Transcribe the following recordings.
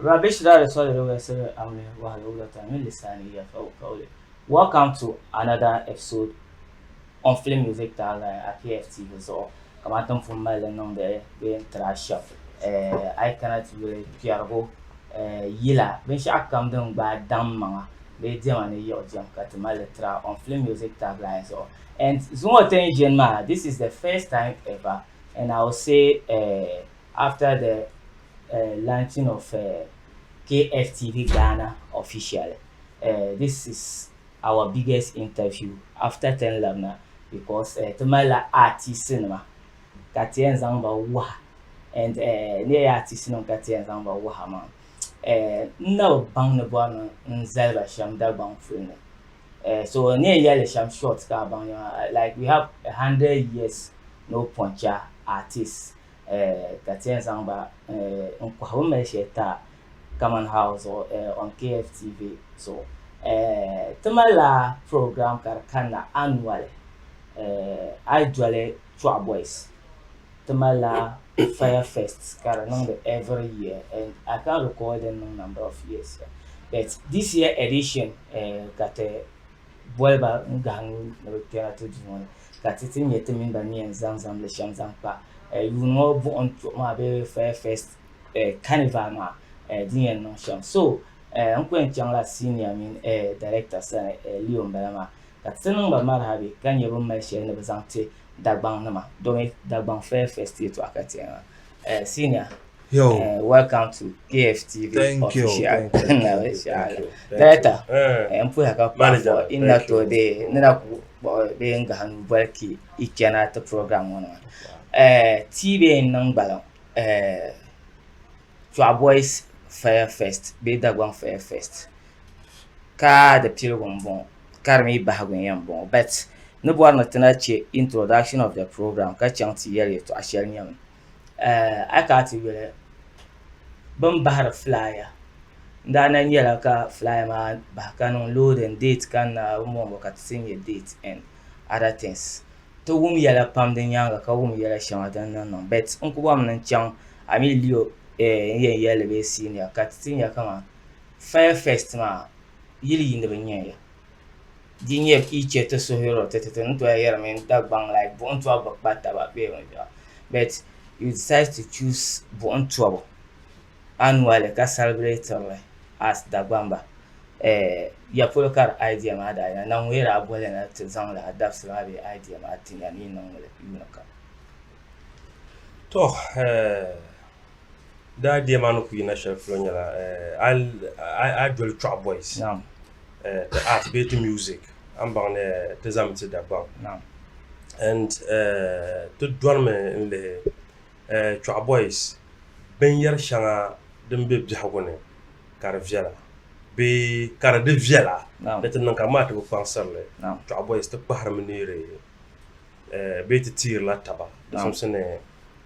Rabbi shrah li sadri wa yassir li amri wahlul uqdatan min lisani yafqahu qawli. Welcome to another episode on Film Music Tagline at KFTV zuɣu. Kamani ti ni pun mali li niŋdi bee n-tiri a shɛm, a yi kana ti yuli kpɛrigu, yila, binshɛɣu kam din gbaai daŋ maŋa bee diɛma ni yiɣijɛm ka ti mali li tiri a on Film Music Tagline zuɣu. And zuŋɔ ti ni ʒini maa, this is the first time ever and I will say after the launching of KFTV Ghana officially, this is our biggest interview after ti ni labina because ti malila artist nima ka ti yɛn zaŋ ba waha and ni yɛn artist nima ka ti yɛn zaŋ ba waha maa n na bi baŋ ni bɔri ni n zali ba shɛm Dagbaŋ puli ni so ni yɛn yɛli shɛm short ka a baŋ like we have 100 years no poncha artist ka ti yɛn zaŋ ba n kɔhi bɛ mali shɛli ti Kaman House zuɣu on KFTV zuɣu. Ti malila program ka di kanna annually. A yi doli Chɔɣu Boys, ti malila Fire Fest ka di niŋdi every year and I can't recall din niŋ number of years but this year edition ka ti boli ba n-gahi nuu ni bɛ kpɛna ti duu ŋɔ ni ka ti ti nya ti mini ba ni yɛn zaŋ zamli shɛm zaŋ kpa yuuni ŋɔ buɣim chuɣu maa bee Fire Fest carnival maa din yɛn niŋ shɛm. So n ku yɛn chaŋla senior mini director sani Leo m-bala maa ka ti niŋ ba marihabi ka nya bɛ ni mali shɛli ni bɛ zaŋ ti Dagbaŋ nima domi Dagbaŋ Fair Fest yɛltɔɣa ka ti yɛn maa. Senior, welcome to KFTV official. Director, n puhiya ka paɣi fɔ n na tooi deei ni na ku kpuɣi bee n gahi nuu boli ka yi chana ti program ŋɔ ni maa. Tii bee n niŋ gbaliŋ Chɔɣu Boys Fire Fest bee Dagbaŋ Fire Fest ka di piligu m-bɔŋɔ ka di mi bahigu n-yɛn bɔŋɔ but ni bɔri ni ti na che introduction of the program ka chaŋ ti yɛli yɛltɔɣa shɛli nyɛmi a yi kana ti yuli bɛ ni bahiri flyer n daa na nyɛla ka flyer maa bahi ka niŋ loading date kanna bɛ ka ti ti nya date and other things. Ti wum yɛla pam di nyaaŋa ka wum yɛla shɛŋa din niŋ niŋ but n ku bɔrimi ni n chaŋ a mi Leo n yɛn yɛli li bee senior ka ti ti nya kaman Fire Fest maa yili yiiniba n-nyɛ ya di nyɛ yi che ti suhuyurili ti ti ti ni tooi yɛrimi n Dagbaŋ like buɣim tɔbu bi kpa taba bee binshɛɣu but you decide to choose buɣim tɔbu annually ka celebrate li as Dagbamba ya polo ka di idea maa daa yina na ŋun yi daa boli na ti zaŋ lala dabisili maa bee idea maa ti ya ni yi niŋ li yuuni kam. To di idea maa ni kuli yina shɛli polo nyɛla a yi doli Chɔɣu Boys ti art bee ti music a ni baŋ ni ti zami ti Dagbaŋ and ti dorimi n-lihi Chɔɣu Boys binyɛri shɛŋa din be biɛhigu ni ka di viɛla bee ka di di viɛla ni ti niŋ ka maa ti bi kpaŋsiri li Chɔɣu Boys ti kpahirimi neeri bee ti tiirila taba di simsi ni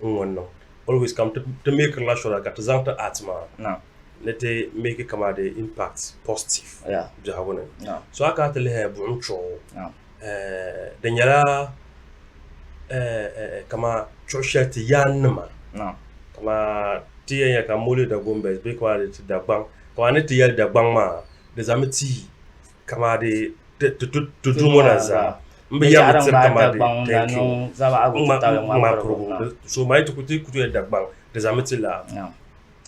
n-ŋɔ niŋ always kam ti meekirila sure that ka ti zaŋ ti art maa ni ti meeki kaman di impact positive biɛhigu ni. So a kana ti lihi buɣim chuɣu di nyɛla kaman chuɣu shɛli ti yaannima kaman ti yɛn yɛli ka moli Dagombes bee kaman ti Dagbaŋ kaman ni ti yɛli Dagbaŋ maa di zami ti kaman di ti dumo na zaa n bi yɛri tiri kaman di thank you ŋmampirigu so maa yi ti ku ti yɛli Dagbaŋ di zami ti laa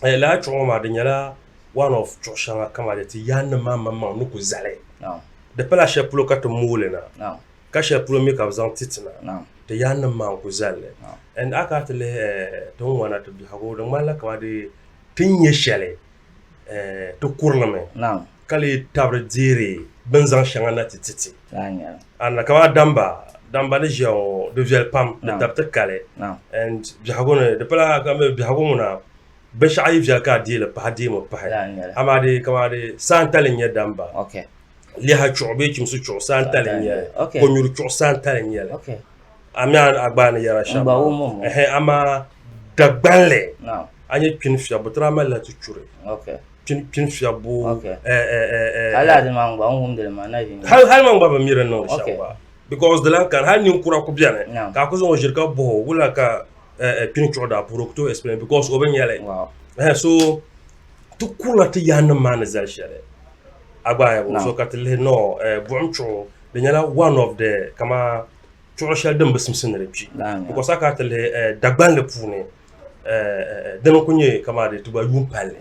lala chuɣu ŋɔ maa di nyɛla one of chuɣu shɛŋa kaman di ti yaannima maa maŋmaŋ ni ku zali di pala shɛli polo ka ti mooli na Ka shɛli polo mi ka bɛ zaŋ ti ti na, ti yaannim maa n-ku zali li. And a kana ti lihi ti ni ŋɔna ti biɛhigu, di ŋmanila kaman di ti ni nya shɛli ti kurilimi ka lee tabiri deeri bɛ ni zaŋ shɛŋa na ti ti ti. And kaman Damba, Damba ni ʒiya ŋɔ, di viɛli pam, di tabi ti kali. And biɛhigu ni, di pala biɛhigu ŋuna binshɛɣu yi viɛli ka a deei li pahi, a deemi pahi. Amaa di kaman di saantali n-nyɛ Damba. Liha chuɣu bee chimsi chuɣu saantali n-nyɛ li. Konyuri chuɣu saantali n-nyɛ li. A mi a gba ni yɛra shɛm maa. Amaa Dagbanli a nya kpini fiɛbbu ti daa malila ti churi. Kpini fiɛbbu hali man gba bi mi di niŋdi shɛm gba because di lahi kani hali ninkura ku beni ka a ku zaŋ o ʒiri ka bɔhi o wula ka kpini chuɣu daa puhiri o ku tooi explain because o bi nya li. So Ti kurila ti yaannim maa ni zali shɛli. A gba a yɛbu so ka ti lihi no buɣim chuɣu di nyɛla one of the kama chuɣu shɛli din bi simsi ni di kpi because a kana ti lihi Dagbanli puuni dini n-ku nyɛ kama di ti gba yuun palli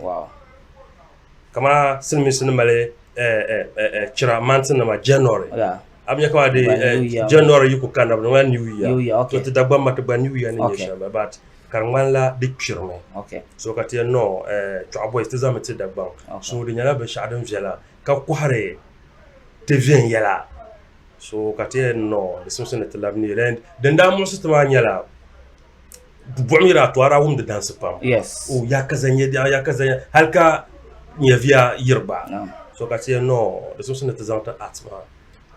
kama silimiinsi ni mali chira month nima January a bi nya kama di January yi ku kanna bi niŋla new year so ti Dagbaŋ maa ti gba new year ni nyɛ shɛli but ka di ŋmanila di kpirimi so ka ti yɛli no Chɔɣu boys ti zaŋmi ti Dagbaŋ so di nyɛla binshɛɣu din viɛla ka kɔhiri ti viɛnyɛla so ka ti yɛli no di simsi ni ti labi neei and din daa muɣisi ti maa nyɛla buɣim yi daa to a daa wumdi dansi pam o ya kaza n-nyɛ biɛɣu ya kaza n-nyɛ hali ka nyɛviya yiri gba so ka ti yɛli no di simsi ni ti zaŋ ti art maa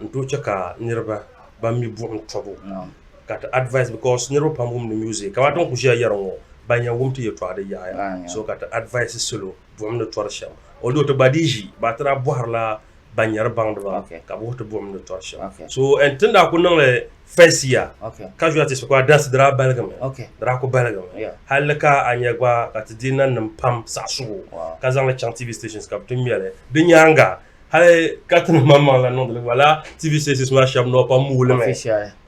n-tooi che ka niriba ban mi buɣim tɔbu ka ti advice because niriba pam wumdi music kamani ti ni kuli ʒiya yɛri ŋɔ ban yɛn wum ti yɛltɔɣa di yaɣiya so ka ti advice salo buɣim ni tɔri shɛm although ti gba dii ʒi ba ti daa bɔhirila ban nyɛ di baŋdiba ka bɛ wuhi ti buɣim ni tɔri shɛm so and ti ni daa kuli niŋli first year casualties because dansi di daa baligimi di daa kuli baligimi hali ka a nya gba ka ti deei nannim pam saɣisigu ka zaŋ li chaŋ TV stations ka bɛ ti ŋmɛli di nyaaŋa Hali ka ti ni maŋmaŋ lan niŋdi li gba, lala TV stations maa shɛba noo pam mooli mi.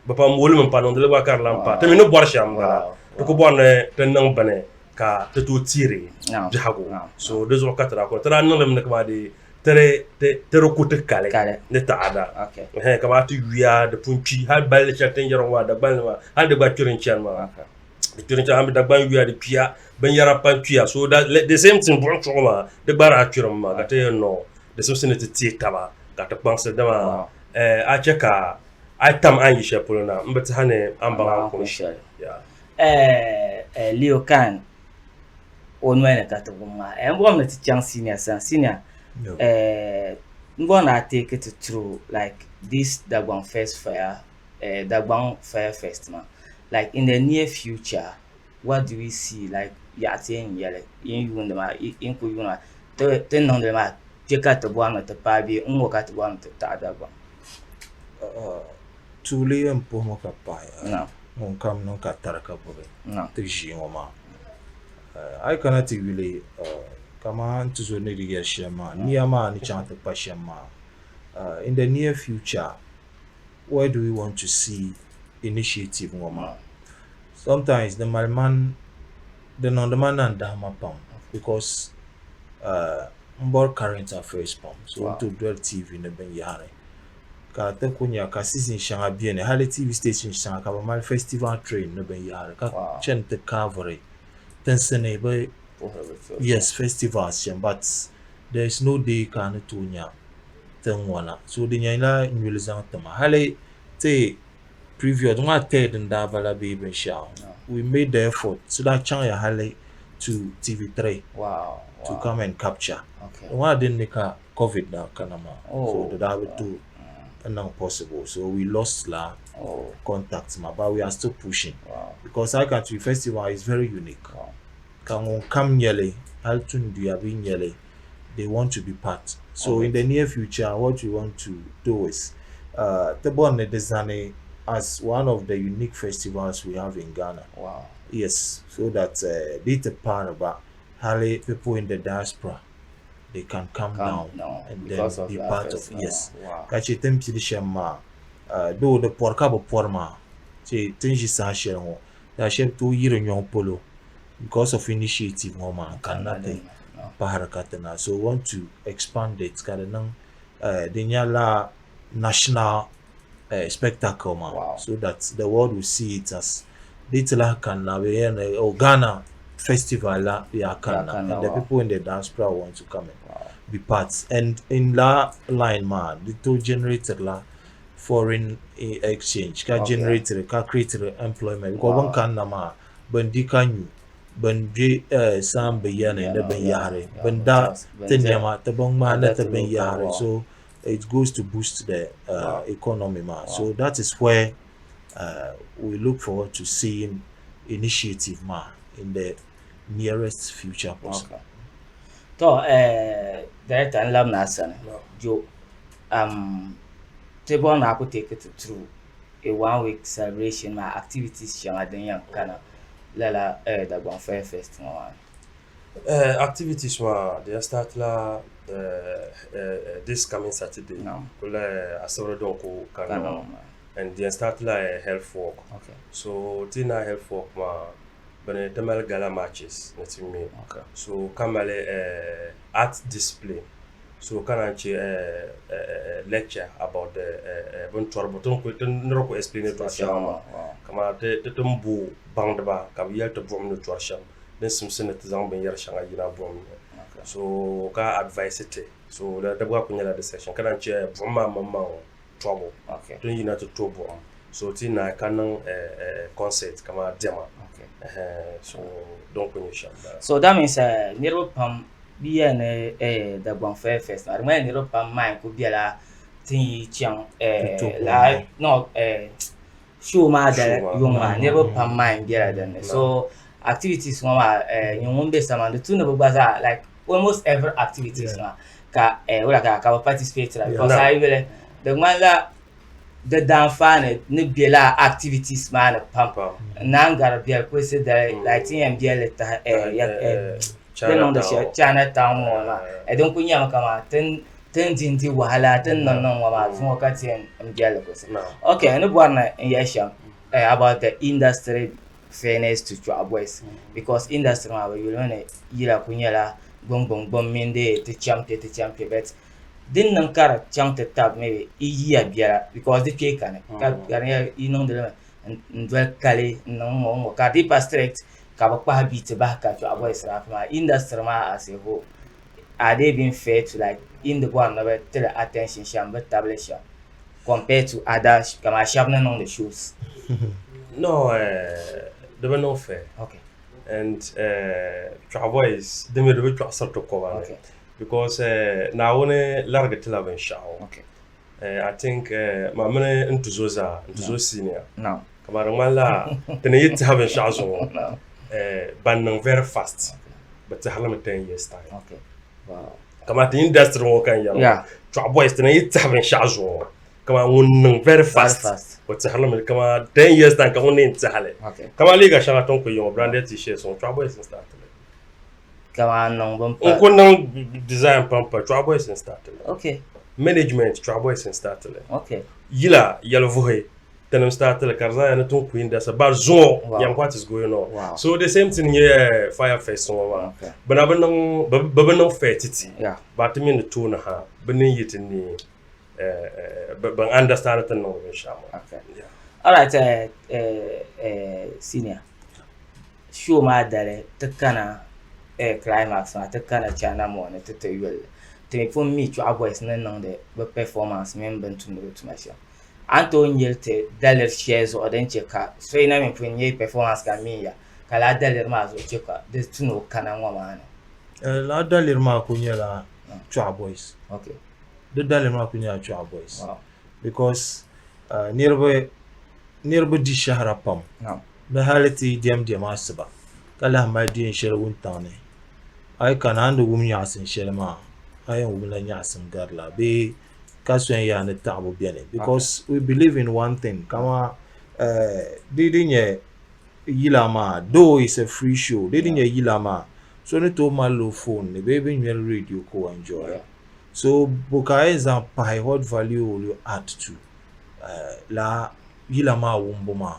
Bɛ pam mooli mi m-pa niŋdi li gba ka di lan pa. Ti mi ni bɔri shɛm m-bala. Ti ku bɔri ni ti niŋ bini ka ti tooi teeri biɛhigu. So di zuɣu ka ti daa kuli ti daa niŋ li mi ni kamani dee ti di ti di ku ti kali ni taada. Ɛhɛn kamani ti yuya di pun kpi hali balli shɛli ti ni yɛri ŋɔ maa Dagbanli maa hali di gba kpiri n-chani maa. Di kpiri n-chani hali Dagban yuya di kpiya binyɛra pam kpiya. So the same thing buɣim chuɣu maa di gba daa kpirimi maa ka ti yɛli noo. Di simsi ni ti teei taba ka ti kpaŋsi dama a chɛ ka a yi tam a ni yi shɛli polo na, m bi tiɛha ni a ni baŋ a ni kuni shɛli. Leo Khan o noli ni ka ti wum maa. M bɔri ni ti chaŋ senior sani. Senior, m bɔri ni a take ti through like this Dagbaŋ First Fire, Dagbaŋ Fire Fest maa. Like in the near future, what do we see like yaɣa ti yɛn yɛli yi ni yuundi maa yi ni kuli yuuni maa ti ni niŋdi li maa kpe ka ti bɔri ni ti paai bee n-ŋɔ ka ti bɔri ni ti taɣi Dagbaŋ. Tuuli yɛn puhimi ka pahi ŋun kam niŋ ka tarika gbubi ti ʒii ŋɔ maa. A yi kana ti yuli kaman tizo ni di yɛli shɛm maa, nia maa ni chaŋ ti kpa shɛm maa, in the near future where do we want to see initiative ŋɔ maa? Sometimes di mali man di niŋdi ma nandahima pam because m bɔri current affairs pam so n tooi doli TV ni binyɛhiri ka ti ku nya ka season shɛŋa beni hali TV station shɛŋa ka bɛ mali festival train ni binyɛhiri ka chani ti kaviri tinsi ni bɛ yes festivals shɛm but there is no day ka a ni tooi nya tiŋ ŋɔ na so di nyɛla nyuli zaŋ ti ma hali ti previous ŋɔ third n daa bala bee binshɛɣu we made the effort so daa chaŋya hali to TV3 wow, to wow. come and capture Okay. ŋɔ din ni ka covid daa kana maa Oh. so di daa bi tooi niŋ possible so we lost la Oh, contact maa but we are still pushing wow. because I Country Festival is very unique Wow. ka ŋun kam nyɛli hali tunduya bi nyɛli they want to be part so in the near future what we want to do is uh, ti bɔri ni di zani as one of the unique festivals we have in Ghana Wow. yes so that di ti paari ba hali people in the diaspora they can come, Come down, down and then because of be that part of festival. yes Wow. ka chɛ ti ni pili shɛm maa though di pɔri ka bi pɔri maa chɛ ti ni ʒi saha shɛli ŋɔ daa shɛba tooi yiri nyɔŋ polo because of initiative ŋɔ maa kanna ti pahiri ka ti na so we want to expand it ka di niŋ di nyɛla national spectacle maa Wow. so that the world will see it as di ti lahi kanna bɛ yɛn ni oh Ghana festival la yaa kanna kanna, and the wow. people in the diaspora want to come and Wow. be part and in la line maa di tooi generate la foreign exchange ka generate ka create employment because bin kanna maa bin di ka nyu bin bɛ saam bi yani ni bin yahari bin da ti nɛma ti bin ŋmahi ni ti bin yahari so it goes to boost the economy maa so that is where we look forward to seeing initiative maa in the nearest future possible. To director n labina a sani jo Ti bɔri ni a ku take ti through a one week celebration maa activities shɛŋa din yɛn kana lala Dagbaŋ Fair Fest ŋɔ maa ni. Activities maa di yɛn start la this coming Saturday kuli asibiri din ku kanna maa and di yɛn start la health walk so ti naai health walk maa bini ti mali gala matches ni ti ŋme so ka mali art display so ka naan che lecture about the bin tɔri ti ni di ku explain yɛltɔɣa shɛŋa maa kamani ti ti ni bo baŋdiba ka bɛ yɛli ti buɣim ni tɔri shɛm din simsi ni ti zaŋ binyɛri shɛŋa yina buɣim ni so ka advice ti so di gba kuli nyɛla di section ka naan che buɣim maa maŋmaŋ tɔbu ti ni yina ti to buɣim so ti naai ka niŋ concert kamani diɛma so din kuli nyɛ shɛm m-bala. So that means niriba pam bi yɛli ni Dagbaŋ Fair Fest maa di ŋmanila niriba pam mind kuli bela ti yi chaŋ no show maa dali yuŋ maa niriba pam mind bela din ni so activities ŋɔ maa nyin ŋun be samani di tu ni bɛ gba zaa like almost every activities maa ka wula ka ka bɛ participate ra because a yi yuli di ŋmanila di daanfaani ni be lala activities maa ni pam n-naan gari biɛli kulisi dali like ti ni yɛn biɛli li tahi di niŋdi shɛli China town ŋɔ maa din kuli nyɛmi kaman ti ni di n-di wahala ti ni niŋ niŋ ŋɔ maa zuŋɔ ka ti yɛn biɛli li kulisi ok n ni bɔri ni n yɛli shɛm about the industry fairness to Chɔɣu boys because industry maa bɛ yulimi ni yila kuli nyɛla gbungbungbum mini dee ti cham kpe ti cham kpe but din niŋ ka di chaŋ ti tabi maybe yi yiya biɛla because di kpee kani ka di nyɛla yi niŋdi li mi n-doli kali n-niŋ ŋ-ŋɔ ŋ-ŋɔ ka di pa strict ka bɛ kpahi beat bahi ka Chɔɣu boys rap maa industry maa as a whole are they being fair to like yi ni di bɔri ni bɛ tili attention shɛm bɛ tabili shɛm compared to other kamani shɛba ni niŋdi shows? No di bi niŋ fair and Chɔɣu boys di mi di bi chɔɣisiri ti kɔba ni because Naawuni larigi ti la binshɛɣu I think ma mini n tuzo zaa n tuzo senior kamani di ŋmanila ti ni yi tiɛhi binshɛɣu zuɣu ban niŋ very fast bɛ tɛhiri li mi 10 years time kamani ti industry ŋɔ ka n yɛri ŋɔ Chɔɣu boys ti ni yi tɛhi binshɛɣu zuɣu kamani ŋun niŋ very fast o tɛhiri li mi kamani 10 years time ka ŋun ni yɛn tɛhi li kamani liiga shɛŋa ti ni kuli ye ŋɔ branded t-shirts ŋɔ Chɔɣu boys n start li. Kamani niŋ bin pa. N ku niŋ design pam pa Chɔɣu boys n start li. Okay. Management Chɔɣu boys n start li. Okay. Yila yɛli vuhi tinim start li ka di zaa ni tin ku industry but zuŋɔ yɛm what is going on. Wow. So the same thing nyɛ Fire Fest ŋɔ maa. Okay. Bɛ na bi niŋ bɛ bi niŋ fair ti ti. Yeah. But ti mi ni tooni ha bɛ ni yi ti ni bɛn understand ti ni niŋdi binshɛɣu maa. Okay. Yeah. All right, senior. Show maa dali ti kana climax maa ti kana China Mall ni ti ti yuli li. Ti mi pun mi Chɔɣu Boys ni niŋdi bɛ performance mini bɛ ni tumdi bɛ tuma shɛm. A ni tooi nyili ti daliri shɛli zuɣu din che ka so yi na mi pun nyɛ performance ka mi ya ka lala daliri maa zuɣu che ka di tu ni o kana ŋɔ maa ni. Lala daliri maa kuli nyɛla Chɔɣu Boys. Okay. Di daliri maa kuli nyɛla Chɔɣu Boys. Wow. Because niriba di shɛhira pam. Ni hali ti yi diɛm diɛma asiba ka lahi mali diɛn shɛli wuntaŋ ni, a yi kana a ni di wum nyaɣisim shɛli maa, a yɛn wumla nyaɣisim garila bee ka so yɛn yaa ni taɣibu beni because we believe in one thing kaman di di nyɛ yila maa though it's a free show di di nyɛ yila maa so ni tooi malila o phone ni bee bɛ ŋmɛri radio ka o enjoy so bo ka a yɛn zaŋ pahi what value will you add to lala yila maa wumbu maa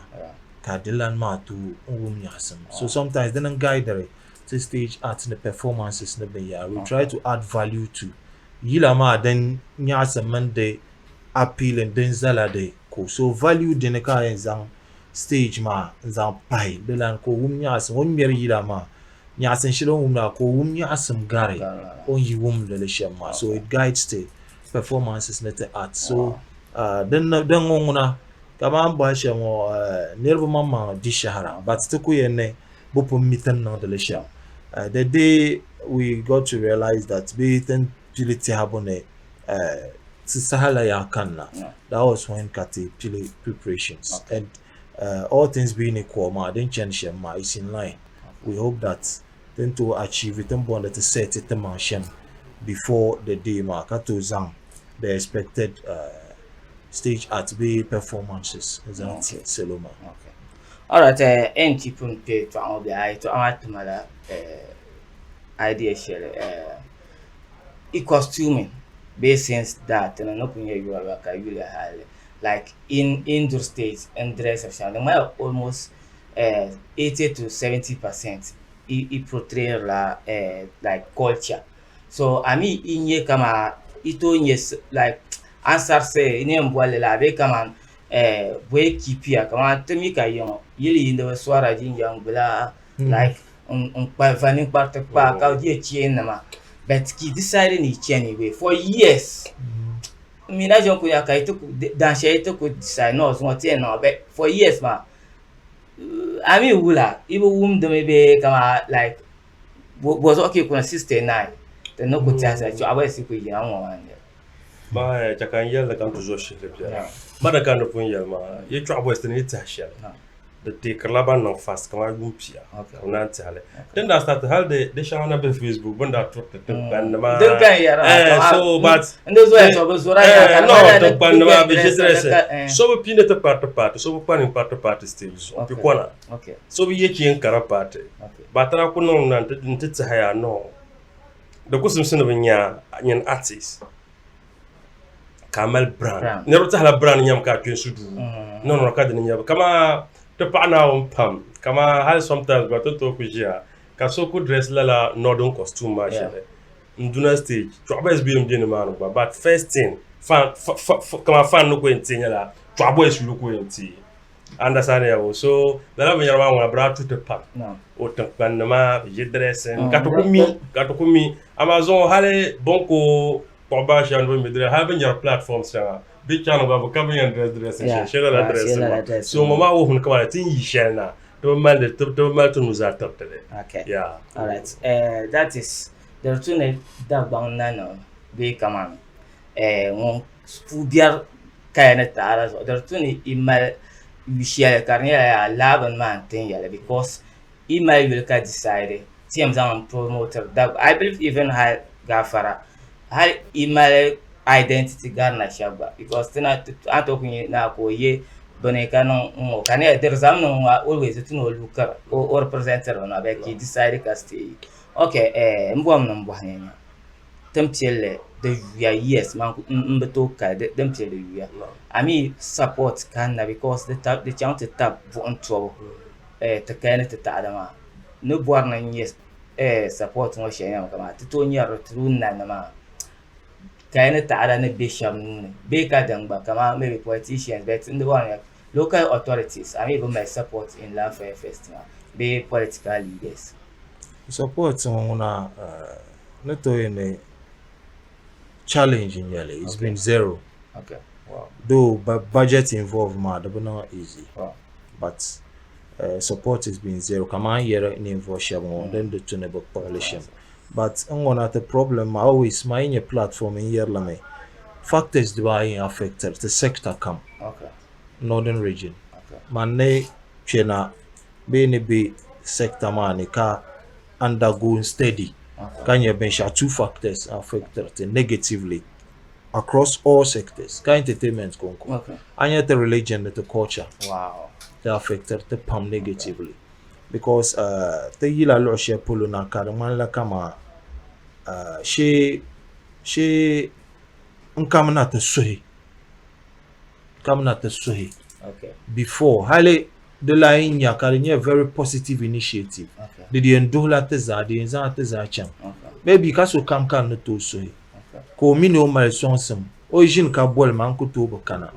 ka di lan maa tooi n wum nyaɣisim. So sometimes dini n guidiri ti stage art ni performances ni binyɛra. We try to add value to yila maa din nyaɣisim mini di appealing din zala di ko. So value dini ka a yɛn zaŋ stage maa n zaŋ pahi di lan ka o wum nyaɣisim. O ni ŋmɛri yila maa nyaɣisim shɛli o ni wumdi maa ka o wum nyaɣisim gari o ni yi wumdi li shɛm maa. So it guides ti performances ni ti art. So din ŋɔ ŋuna kamani bɔhi shɛm ŋɔ niriba maŋmaŋ di shɛhira but ti ku yɛn ni bɛ pun mi ti ni niŋdi li shɛm. The day we got to realize that bee ti ni pili tɛhibu ni ti saha la yaa kanna, that was when ka ti pili preparations and all things being equal maa din chani shɛm maa it's in line. We hope that ti ni tooi achieve ti ni bɔndi ti set ti maŋ shɛm before the day maa ka tooi zaŋ the expected stage art bee performances n zaŋ ti salo maa. Alright, NT pun kpe tɔɣa ŋɔ bee a yɛtɔɣa maa tima la idea shɛli eh, i costuming bee since that ti ni ku nyɛ yuriba ka yuli hali like in in duri stage n dressiri shɛm di ŋmanila almost eh, 80 to 70% i i portray la eh, like culture so a mi i nyɛ kaman i tooi nyɛ like ansarisi ni yɛn bolli la bee kaman eh, bɔyi kipiya kaman ti mi ka yiŋɔ yili yiindiba sɔrila jinjam gbula like n kpa va ninkpariti kpa ka je chain nima but ka i decide ni i chani way for years n mi na ʒin ku nya ka yi ti ku dan shɛli yi ti ku decide no zuŋɔ ti yɛn niŋ but for years maa a mi wula i bi wumdimi bee kaman like Bɔ zuɣu ka yi kuna 69 ti ni ku tɛhi sa chuɣu bɔ si ku yina ŋɔ maa n-nyɛ. Maa chɛ ka n yɛli li ka n ti zo shihili biɛla. Ma di ka n ni pun yɛli maa, yɛtɔɣa bɔyisi ti ni yi tɛhi shɛli, di teekirila ban niŋ fast kamani yuun pia ka bɛ naan tɛhi li. Din daa start hali di di shɛŋa na be Facebook bɛ ni daa turiti tiŋkpanni maa. Din ka n yɛri maa, so but n di zoya so bɛ zora yaa ka di no ŋmanila di tiŋkpanni maa bɛ ʒi dress dress ka so bi piindi ti kpariti paati so bi kpa ninkpariti paati stage zuɣu n pi kɔna. So bi ye chain kara paati. Baatara ku niŋ na nti tɛhi yaa no di ku simsi ni bi nya nyin artist ka a mali brand. Niriba tɛhila brand nyami ka a kpe n-su duu. No no ka dini nyɛba. Kaman ti paɣa Naawuni pam kaman hali sometimes gba ti ni tooi ku ʒiya ka so ku dress lala northern costume maa shɛli n-duna stage. Chuɣu boys bee m-be nimaani gba but first thing fan kaman fan ni ku yɛn ti nyɛla chuɣu boys yuli ku yɛn ti. Understand ya o so lala binyɛra maa ŋuna bɛ daa tuti pam o tiŋkpanni maa bɛ yi dressing ka ti ku mi ka ti ku mi amaa zuŋɔ hali bɛ ni ku kpuɣi baa shɛba ni bɛ mi dress hali bɛ ni nyɛri platforms shɛŋa bɛ chani gba bɛ ka bɛ yɛn dress dressing shɛli shɛli lala dressing maa so ŋɔ maa wuhimi kamani ti ni yi shɛli na ti bi mali ti bi mali ti nuzaa tiriti li Okay. yeah. Alright. That is di di tu ni Dagbaŋ nanima bee kaman ŋun puu biɛri kaya ni taada zuɣu di tu ni i mali yu shɛli ka di nyɛla yaa laa bini maa n tin yɛli because i mali yuli ka decide ti yɛn zaŋ n promote I believe even hali gaafara hali i mali identity gari na shɛba gba because ti na a ni tooi ku nyɛ naa ka o yɛ bini ka niŋ n ŋɔ ka di nyɛla di zaŋ niŋ ŋɔ always di tu ni o look o represent bini maa but ka i decide ka stay ok n bɔri ni n bɔhi nya Din pilli di yuya yes man n bi tooi kali din pilli di yuya a mi support kanna because di chaŋ ti tabi buɣim tɔbu ti kaya ni ti taɣada maa ni bɔri ni n nyɛ support ŋɔ shɛli nyɛmi kamani ti tooi nyɛri li through nanima maa kaya ni taɣada ni be shɛba nuuni bee ka din gba kamani maybe politicians but n di bɔri ni local authorities a mi bi mali support in Lafaya festival bee political leaders. Support ŋɔ ŋuna ni tooi ni challenge n nyɛli it's been zero okay. wow. though budget involved maa di bi niŋ easy wow. but support has been zero kamani yɛri ninvuɣu shɛba ŋɔ din di tu ni bi kpuɣili shɛm but n ŋɔna ti problem maa always maa yi nyɛ platform n yɛri li mi factors dibaayi n affectiri ti sector kam okay. northern region okay. man ni kpɛna bee ni be sector maa ni ka undergo steady ka nyɛ binshɛɣu two factors affectiri ti negatively across all sectors ka entertainment konko a nyɛ ti religion ni ti culture ti affectiri ti pam negatively because ti yila luɣi shɛli polo na ka di ŋmanila kaman shee shee n kamina ti suhi kamina ti suhi before hali di lahi nya ka di nyɛ very positive initiative di di yɛn duhila ti zaa di yɛn zaŋla ti zaa chaŋ maybe ka so kam ka n ni tooi suhi ka o mi ni o mali sɔŋsim o ʒini ka boli ma n ku tooi bi kana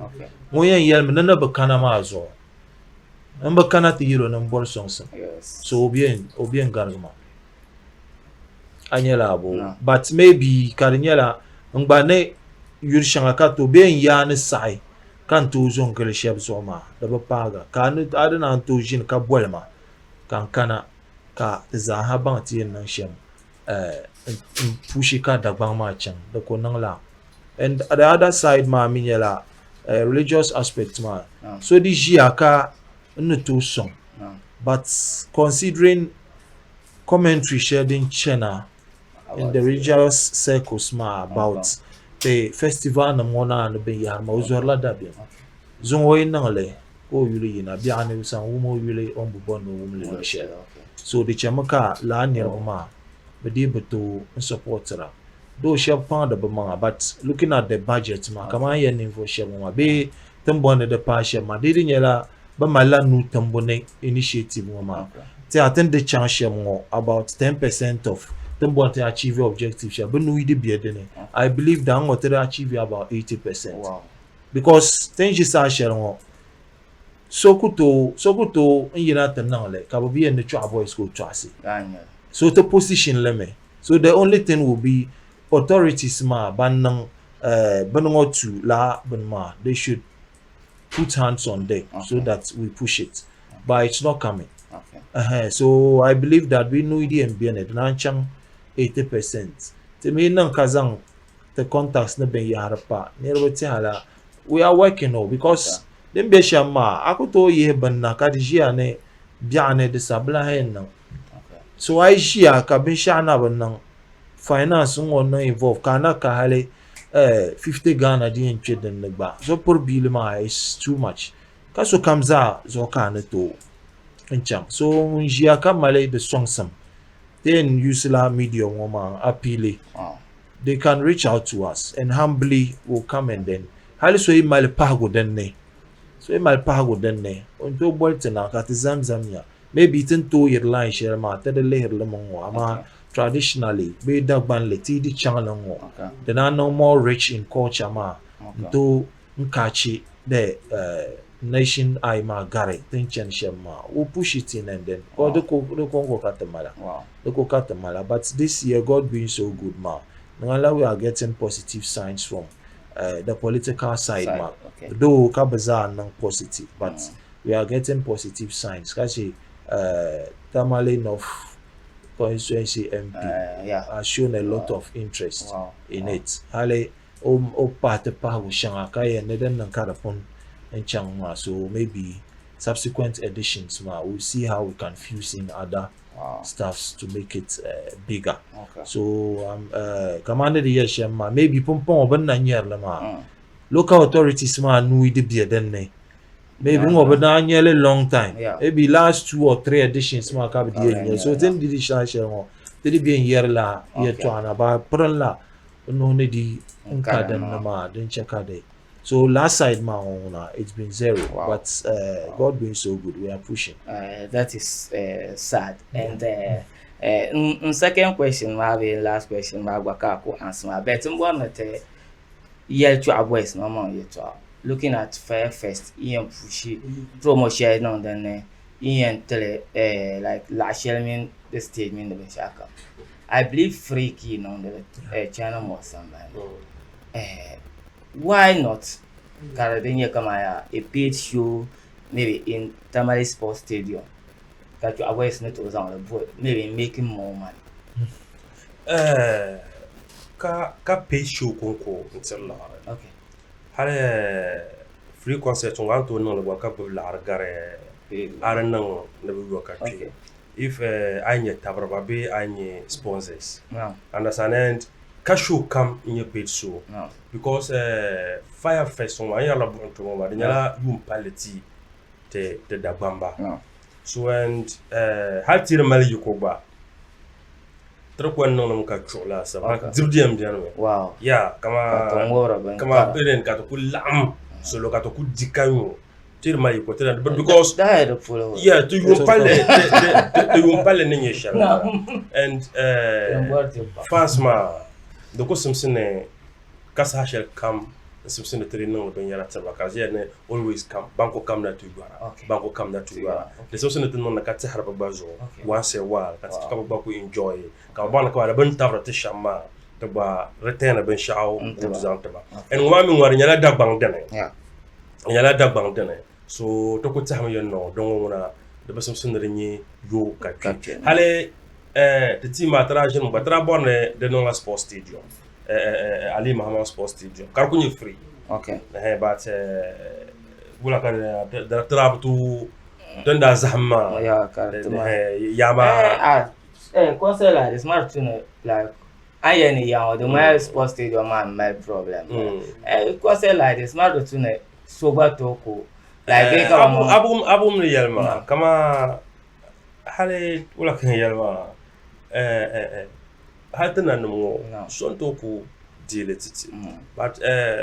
ŋun yɛn yɛlimi ni ni bi kana maa zuɣu n bi kana ti yɛl o ni n bɔri sɔŋsim so o bɛ n garigi ma a nyɛla abo but maybe ka di nyɛla n gba ni yuri shɛŋa ka to bee n yaa ni saɣi ka n tooi zo n-gili shɛba zuɣu maa, di bi paaga. Ka a ni a di naan tooi ʒini ka boli ma ka n kana ka ti zaaha baŋ ti yɛn niŋ shɛm m-pushi ka Dagbaŋ maa chaŋ, di ku niŋ laa. And the other side maa mi nyɛla religious aspect maa, so di ʒiya ka n ni tooi sɔŋ but considering commentary shɛli din chana in the religious circles maa about the festival nim ŋɔ naa ni binyahari maa o zɔrila dabiɛm zuŋɔ o yi niŋ li ka o yuli yina biɛɣu ni san wum o yuli o ni bi bɔri ni o wum li luɣi shɛli so di chɛmi ka laa niriba maa Bɛ dii bi tooi n supportira. Though shɛba kpaŋdi bɛ maŋa but looking at the budget maa kamani n yɛli ninvuɣu shɛba ŋɔ maa bee ti ni bɔri ni di paai shɛba maa di yi di nyɛla bɛ malila nuu timbu ni initiative ŋɔ maa tiɛha ti ni di chaŋ shɛm ŋɔ about 10% of ti ni bɔri ti achieve objective shɛli bɛ nuu yi di be di ni I believe that n ŋɔ ti di achieve about 80% because ti ni ʒi saha shɛli ŋɔ so ku tooi so ku tooi n yina ti niŋ li ka bɛ bi yɛn ni Chɔɣu Boys ka o tɔɣisi so ti position li mi so the only thing will be authorities maa ban niŋ bini ŋɔ tu lala bini maa they should put hands on deck okay. so that we push it but it's not coming okay. uh-huh. So I believe that we know di yɛn beni di naan chaŋ 80% ti mi niŋ ka zaŋ ti contacts ni binyahari pa niriba tɛha la we are working o because din be shɛm maa a ku tooi yihi bini na ka di ʒiya ni biɛɣu ni di sabila yɛn niŋ so a yi ʒiya ka binshɛɣu na bi niŋ finance ŋɔ niŋ involve ka a na ka hali 50 Ghana din yɛn kpe din ni gba so puri biili maa is too much ka sokam zaa zuɣu ka a ni tooi n chaŋ so ŋun ʒiya ka mali di sɔŋsim ti yɛn use la medium ŋɔ maa appeal they can reach out to us and humbly will come and then hali so yi mali pahigu din ni so yi mali pahigu din ni o ni tooi boli ti na ka ti zamzam ya maybe ti ni tooi yiri line shɛli maa ti di lihiri li mi ŋɔ amaa traditionally bee Dagbanli ti yi di chaŋ li ŋɔ di naan niŋ more rich in culture maa n tooi n catch the nation eye maa gari ti ni chani shɛm maa we'll push it in and then because di ko di konko ka ti mala di ko ka ti mala but this year God being so good maa di ŋmanila we are getting positive signs from the political side maa though ka bi zaa niŋ positive but we are getting positive signs ka che Tamale North constituency MP has shown a lot of interest in it hali o pahi ti pahigu shɛŋa ka yɛn ni din niŋ ka di pun n chaŋ maa so maybe subsequent editions maa we'll see how we can fuse in other stuffs to make it bigger so kamani ni di yɛli shɛm maa maybe pumpɔŋɔ bɛ ni na nyɛri li maa local authorities maa nuu yi di be din ni maybe ŋɔ bɛ daa nyɛli long time maybe last two or three editions maa ka bɛ di yɛn nyɛ so ti ni di di shɛŋa shɛli ŋɔ ti di bɛ n yɛri la yɛltɔɣa na ba pirin la bɛ nuhi ni di n ka din ni maa din chɛ ka di so last side maa ŋɔ ŋuna it's been zero wow. But God being so good we are pushing. That is sad and n second question maa bee last question maa gba ka a ku answer maa but n bɔri ni ti yɛli Chɔɣu boys maŋmaŋ yɛltɔɣa looking at Fire Fest yi yɛn pushi promo shɛli niŋ din ni yi yɛn tili like laɣa shɛli mini di stage mini di binshɛɣu kam I believe free ka yi niŋdi li China Mall sambani ni why not ka di nyɛ kamani yaa a paid show maybe in Tamale Sports Stadium ka Chɔɣu boys ni tooi zaŋ li bo maybe making more money. Ka ka paid show konko n tiri liɣiri hali free concert ŋɔ a ni tooi niŋli gba ka gbubi liɣiri gari a di niŋ ni bi yo ka kpe if a yi nyɛ tabiriba bee a yi nyɛ sponsors understand and ka show kam n nyɛ paid show because fire fest ŋɔ a ni yɛrila buɣim tuma ŋɔ maa di nyɛla yuun palli ti ti Dagbamba so and hali ti di mali yiko gba Ti di kɔŋ niŋdimi ka chuɣu laasabu dibu di yɛn beni mi ya kama ka ti ku laɣim salo ka ti ku di ka nyu ti di mali yiko ti because ya ti yuun palli ti yuun palli ni nyɛ shɛli and fans maa di ku simsi ni ka saha shɛli kam n simsi ni ti di niŋdi binyɛra tiriba ka di ʒiya ni always kam ban ku kamina ti yɔra ban ku kamina ti yɔra di simsi ni ti niŋdi ka tɛhiri bɛ gba zuɣu once a while ka ti ka bɛ gba ku enjoy ka bɛ baŋ ni kamani bɛ ni tabiri ti shɛm maa ti gba return binshɛɣu good zaŋ ti ba and ŋɔ maa mi ŋɔ di nyɛla Dagbaŋ dini di nyɛla Dagbaŋ dini so ti ku tɛhimi yɛn niŋ din ŋɔ ŋuna di bi simsi ni di nyɛ yo ka kpi hali ti team maa ti daa ʒinimi gba ti daa bɔri ni di niŋla sports stadium Ali Mahama Sports Stadium ka di ku nyɛ free okay but wula ka di daa bi tooi din daa zahim maa yaa maa concert like this maa tu ni like a yɛn ni yaa ŋɔ di ŋmanila sports stadium maa m-mali problem concert like this maa di tu ni so gba tooi ku like bee ka abu mi yɛli maa kama hali wula ka n yɛli maa. Hali ti nanim ŋɔ so n-tooi ku deei li ti ti. But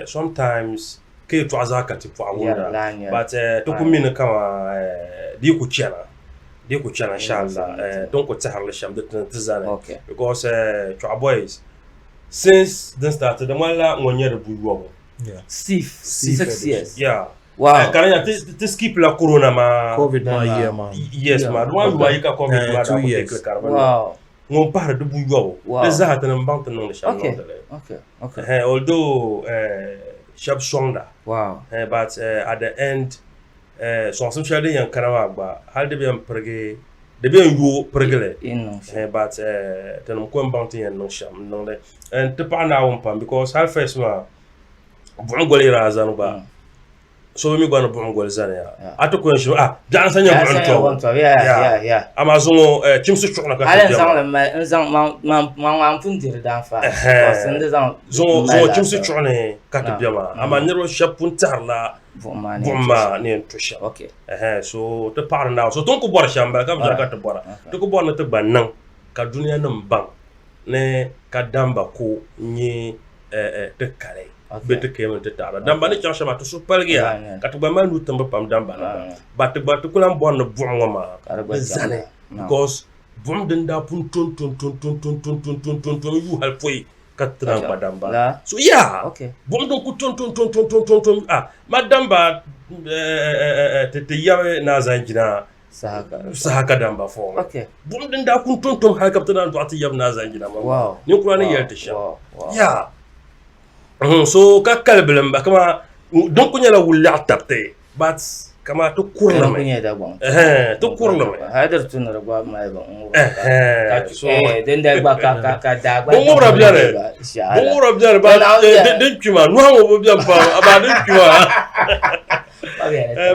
sometimes ka yɛltɔɣa zaa ka ti pɔɣu wumda. But ti ku mi ni kaman di yi ku chana, di yi ku chana inshallah ti ni ku tɛhiri li shɛm di ti ti zani. Because Chɔɣu Boys since din start di ŋmanila ŋɔ n-nyɛ di buyɔbu. Six years. Yeah. Wow. Ka di nya ti skip la corona maa. Covid maa year maa. Yes maa. Di maa yuma ayi ka covid maa daa ku take li ka di bi niŋ. Wow. Ŋun pahiri di buyɔbu. Di zaa ti ni baŋ ti niŋdi shɛm niŋdi li. Although shɛba sɔŋda. But at the end sɔŋsim shɛli din yɛn kana maa gba hali di bi yɛn pirigi di bi yɛn yooi pirigili. But tinim ko n-baŋ ti yɛn niŋ shɛm n-niŋdi. And ti paɣi Naawuni pam because hali first maa buɣim goli yi daa zani gba so bi mi gba ni buɣim goli zaniya a ti ku yɛn ʒimi ah biɛɣu n-sa nyɛ buɣim tɔbu amaa zuŋɔ chimsi chuɣu ni ka ti bɛ zuŋɔ chimsi chuɣu ni ka ti bɛ maa amaa niriba shɛba pun tɛhirila buɣim maa ni yɛn to shɛm so ti paɣiri Naawuni so ti ni ku bɔri shɛm m-bala ka bi bɔri ka ti bɔra ti ku bɔri ni ti gba niŋ ka dunianima baŋ ni ka damba ko n-nyɛ ti kali bee ti kaya mini ti taɣada. Damba ni chaŋ shɛm maa ti suhu paligiya ka ti gba mali nuu timbu pam damba ni gba. But ti gba ti ku lahi bɔri ni buɣim ŋɔ maa di zani because buɣim din daa pun tom tom tom tom tom tom tom tom tom tom yuui hali pɔi ka ti naan kpa damba. So yeah buɣim din ku tom tom tom tom tom tom tom ah ma damba ti yabi naa zaŋ jina saha ka damba fɔŋ buɣim din daa kun tom tom hali ka bi ti naan dɔɣi ti yab naa zaŋ jina maa ninkura ni yɛli ti shɛm yaa so ka kali bilim ba kama din ku nyɛla wulɛɣu tabiti but kama ti kurilimi ti kurilimi binŋubira biɛni binŋubira biɛni ba din kpi maa nuhi ŋɔ bi biɛni pam amaa din kpi maa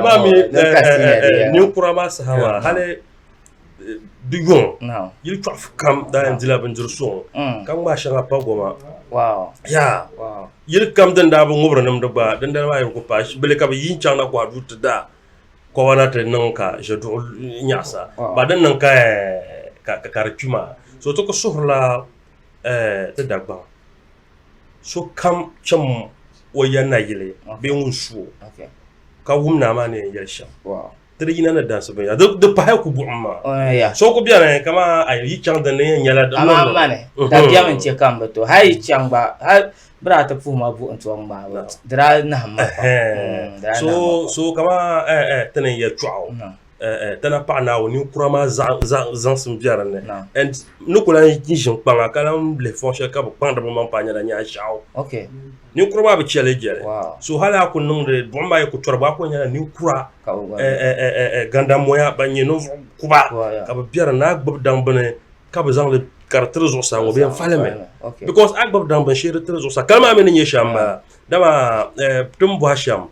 Maa mi ninkura maa saha maa hali di yuŋ yili chɔɣifu kam daa yɛn dila bindiri suŋ ka ŋmaai shɛŋa pa goma yaa yili kam din daa bi ŋubiri nimdi gba dindali maa yi ku paai bili ka bi yi n-chaŋ na kɔha duu ti da kɔba na ti niŋ ka ʒɛduɣu nyaɣisa ba din niŋ ka ka di kpi maa so ti ku suhurila ti Dagbaŋ sokam cham o ya nayili bee ŋun su o ka wum naa maa ni yɛn yɛli shɛm ti di yina ni dansi binyɛra di pahi ku buɣim maa so ku bɛni kaman a yi chaŋ din ni yɛn nyɛla amaa m mani dabiɛm n-chɛ ka m bi tooi hali yi chaŋ gba hali bɛ daa ti puhi ma buɣim tɔbu ŋmaabu di daa nahim ma pam so kaman ti ni yɛli chɔɣu Ti na paɣa Naawuni ninkura maa zaŋsim be di ni. And ni ku lahi ʒini kpaŋa ka lahi lihi fɔŋ shɛli ka bi kpaŋdi bi maŋ paai nyɛla nyaanshɛɣu. Ninkura maa bi chɛli jɛli. So hali a ku niŋdi buɣim maa yi ku tɔri a ku nyɛla ninkura gandamoya ban nyɛ ninvuɣ kuba ka bi be di ni. A gbubi daŋ bini ka bi zaŋli ka di tiri zuɣusaa ŋɔ bɛ yɛn falimi because a gbubi daŋ bini shee di tiri zuɣusaa kali maa mi ni nyɛ shɛm m-bala. Dama ti ni bɔhi shɛm,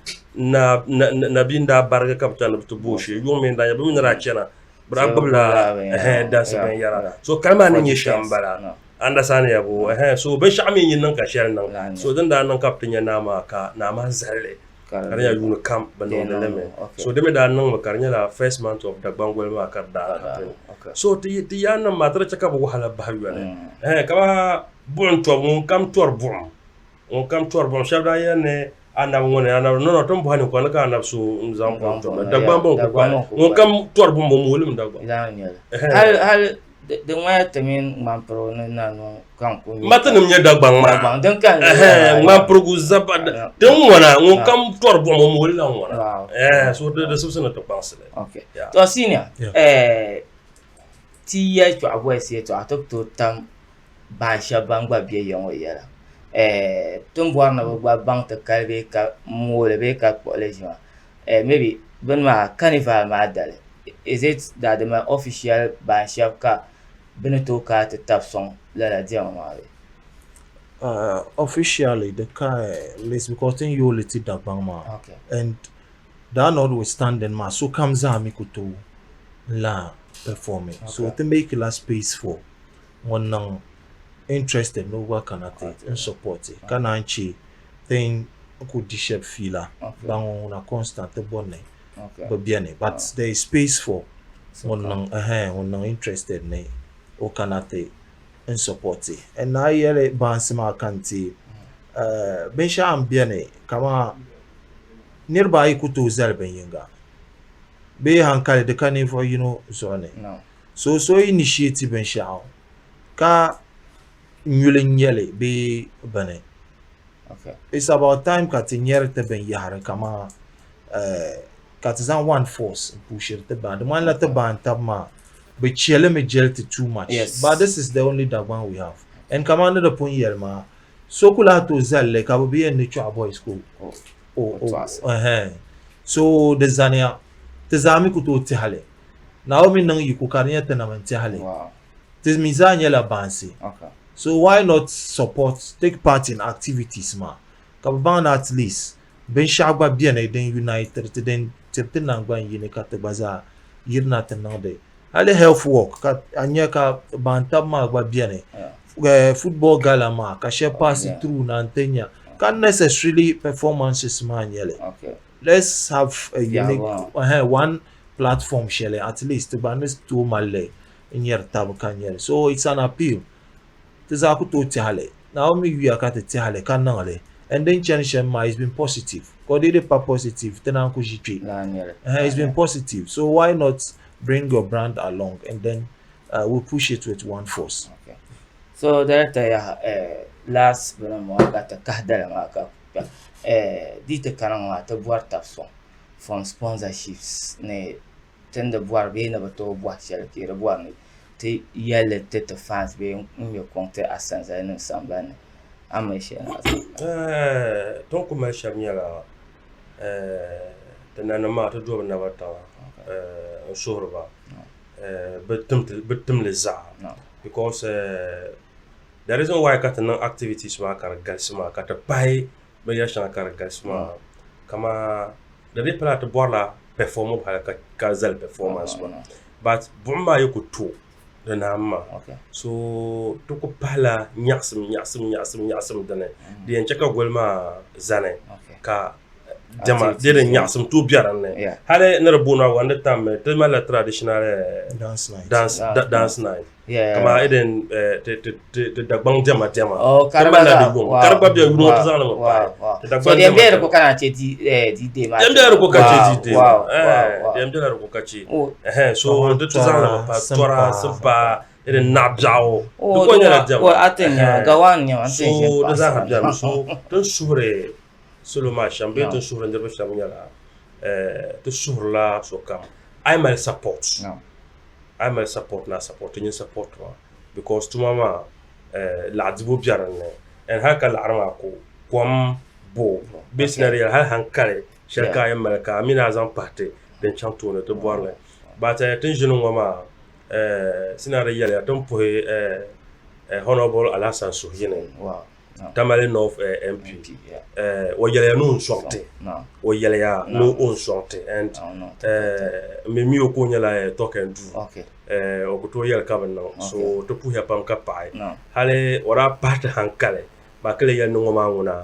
nabi n-daa barigi ka bɛ chani ni bɛ ti bo o shee. Yuŋ mi n-daa nyɛ bɛ mi ni daa chana, bɛ daa gbubila dansi binyɛra. So kali maa ni nyɛ shɛm m-bala. Understand ya bo? So binshɛɣu mi yi niŋ ka shɛli niŋ. So din daa niŋ ka bɛ ti nya naa maa ka naa maa zali li ka di nyɛla yuuni kam bɛ niŋdi li mi. So di mi daa niŋmi ka di nyɛla first month of Dagbaŋ goli maa ka di daa happen. So ti yaannim maa ti di chɛ ka bɛ wahala bahi yoli. Kamani buɣim tɔbu, ŋunkam tɔri buɣim Ŋun kam tɔri buɣim shɛba daa yɛli ni anabi ŋɔ ni anabi no no ti ni bɔhi ninkura ni ka anabi so n-zaŋ buɣim tɔri ma Dagbaŋ bɔŋ ku kpahi ŋun kam tɔri buɣim o moolimi Dagbaŋ. Hali hali di ŋmaya ti mini ŋmanpirigu ni na niŋ ka n ku Ma tinim nyɛ Dagbaŋ maa Dagbaŋ din ka n ŋmanpirigu zaba din ŋɔna ŋun kam tɔri buɣim o moolila ŋɔna so di sibisi ni ti kpaŋsi li. Okay. To senior ti yɛltɔɣa bolisi yɛltɔɣa ti bi tooi tam baan shɛba ban gba be ya ŋɔ yɛla. Ti ni bɔri ni bɛ gba baŋ ti kali bee ka mooi li bee ka kpuɣi li ʒi maa maybe bini maa carnival maa dali is it that di mali official baan shɛba ka bɛ ni tooi kana ti tabi sɔŋ lala diɛma maa bee? Officially di ka list because ti ni yooi li ti Dagbaŋ maa and that notwithstanding maa sokam zaa mi ku tooi n-lahi perform so ti make la space for ŋun niŋ interested ni o gba kana ti n support ka naan che tin ku di shɛba fiila ban ŋɔ ŋuna constant ti bɔri ni bi beni but there is space for ŋun niŋ ɛhɛn ŋun niŋ interested ni o kana ti n support and a yi yɛli baansi maa ka n ti binshɛɣu n beni kaman niriba ayi ku tooi zali bin yinga bee hankali di ka ninvuɣu yino zuɣu ni so so yi initiate binshɛɣu ka nyuli n nyɛli bee bini it's about time ka ti nyɛri ti binyahari kaman ka ti zaŋ one force n pushiri ti baan di ŋmanila ti baan tab maa bi chɛlimi jɛli ti too much yes. but this is the only Dagbaŋ we have and kaman ni di pun yɛli maa so ku lahi tooi zali li ka bi bi yɛn ni Chɔɣu boys ka o so di zaniya ti zaa mi ku tooi tɛhi li Naawuni mi niŋ yiko ka di nyɛ tinima n-tɛhi li ti mi zaa nyɛla baansi so why not support take part in activities maa ka bi baŋ ni at least Binshɛɣu gba beni din unitiri ti din tiri ti naŋgban yini ka ti gba zaa yirina ti niŋdi hali health work ka a nya ka baantab maa gba beni football gala maa ka shɛba paasi through na n-ti nya ka necessarily performances maa n-nyɛ li let's have a unique one platform shɛli at least ti gba ni tooi mali li n-nyɛri taba ka nyɛ li so it's an appeal. Ti zaa ku tooi tɛhi li. Naawuni mi yuya ka ti tɛhi li ka niŋ li. And din chani shɛm maa, it's been positive. Ka di di pa positive, ti naan ku ʒi kpe. It's been positive. So why not bring your brand along and then we push it with one force. Okay. So director yaha, last bini m-bɔŋɔ ka ti kahi dala maa ka kpɛm. Di ti kana ŋɔ maa, ti bɔri tab sɔŋ from sponsorships ni ti ni di bɔri bee ni bi tooi bɔhi shɛli ka yi di bɔri ni ti yɛli li ti ti fans bee n-ŋme kɔŋ ti asanzali nim sambani ni a ni mali shɛli na zaa. Ti ni ku mali shɛm nyɛla ti nanim maa ti do bɛ naba tiŋa n-suhiri ba bɛ timli zaa because the reason why ka ti niŋ activities maa ka di galisi maa ka ti pahi binyɛr shɛŋa ka di galisi maa kaman di dii pala ti bɔrila perform hali ka zali performance maa but buɣim maa yi ku to di naam maa so ti ku pahila nyaɣisim nyaɣisim nyaɣisim nyaɣisim dini di yɛn chɛ ka goli maa zani ka diɛma bee din nyaɣisim tooi be din ni hali ni di booni maa di tammi ti malila traditional dance night Kamani irin ti Dagbaŋ diɛma diɛma ti malila di yuŋ ka di gba bɛ yuri ŋɔ ti zaŋli mi pahi ti Dagbaŋ diɛma diɛma di ko ka che di di maa diɛm bela di ko ka che di dee maa diɛm bela di ko ka che so di ti zaŋli mi pahi tɔra simpaa irin naɣibiɛɣu di ko nyɛla diɛma so di zaaha beni so ti ni suhiri salo maa shɛm bee ti ni suhiri niriba shɛm nyɛla ti suhirila sokam a yi mali support A yi mali support ni a support ti nyin support ma because tuma maa laɣa dibu be din ni and hali ka laɣiri maa ku kom bo bee scenario hali hankali shɛli ka a yɛn mali ka a mini a zaŋ pahi ti din chaŋ tooni ti bɔri li but ti ni ʒini ŋɔ maa scenario yɛliya ti ni puhi Honourable Alhassan Suhuyini Tamale North MP o yɛliya ni o ni sɔŋ ti o yɛliya ni o ni sɔŋ ti and n mi mi o ka o nyɛla talk and do o ku tooi yɛli ka bi niŋ so ti puhiya pam ka paɣi hali o daa pahi ti hankali ba ka lee yɛli ni ŋɔ maa ŋuna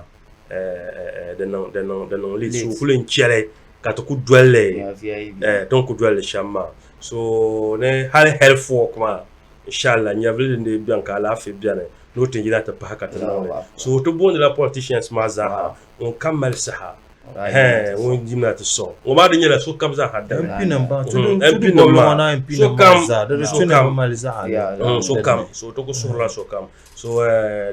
di niŋ di niŋ di niŋ late so kuli n chɛli ka ti ku dolli ti ni ku dolli shɛm maa so ni hali health work maa Inshallah nyɛvili din dii beni ka alaafee beni ni o ti yina ti pahi ka ti niŋ li. So ti boondila politicians maa zaaha ŋun kam mali saha hɛn ŋun yimina ti sɔŋ. Ŋɔ maa di nyɛla sokam zaaha dini. MP nim ba tudu bɔbili ŋɔ na MP nim maa zaa di di tu ni bi mali zaɣa ni sokam so ti ku suhurila sokam so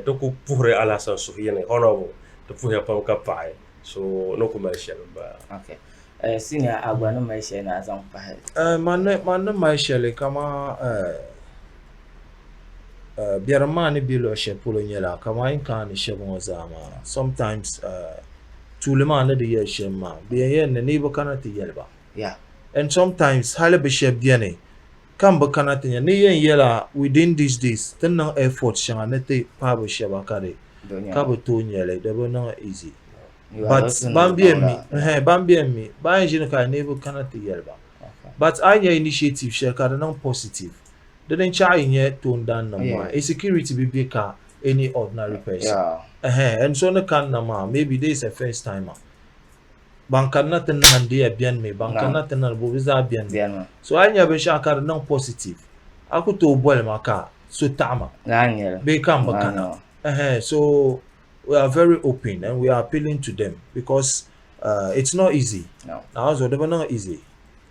ti ku puhiri Alhassan Suhuyini honorable ti puhiya pam ka paɣi so ni ku mali shɛli m-bala. Senior a gba ni mali shɛli ni a zaŋ pahi. Man ni mali shɛli kaman biɛrim maa ni be luɣ shɛli polo nyɛla kaman yi ni kaani shɛba ŋɔ zaa maa sometimes tuuli maa ni di yɛli shɛm maa bɛ yɛn yɛli ni niriba kana ti yɛli ba and sometimes hali bɛ shɛba beni ka m bi kana ti nya ni yɛn yɛla within these days ti ni niŋ effort shɛŋa ni ti paai bɛ shɛba ka di ka bɛ tooi nya li di bi niŋ easy. But ban bɛ mi ɛhɛn ban bɛ mi ban yɛn ʒini ka niriba kana ti yɛli ba but a yi nya initiative shɛli ka di niŋ positive di din chaɣ yi nyɛ toondan nim maa insecurity bi bɛ ka any ordinary person ɛhɛn and so ni kanna maa maybe this is a first timer ban kanna ti nahindiya bɛni mi ban kanna ti nani bo bi zaa bɛni mi so a yi nya binshɛɣu ka di niŋ positive a ku tooi boli ma ka. so taɣima bee ka n bi kana. Ɛhɛn, so we are very open and we are appealing to them because it's not easy. Naawuni zuɣu di bi niŋ easy,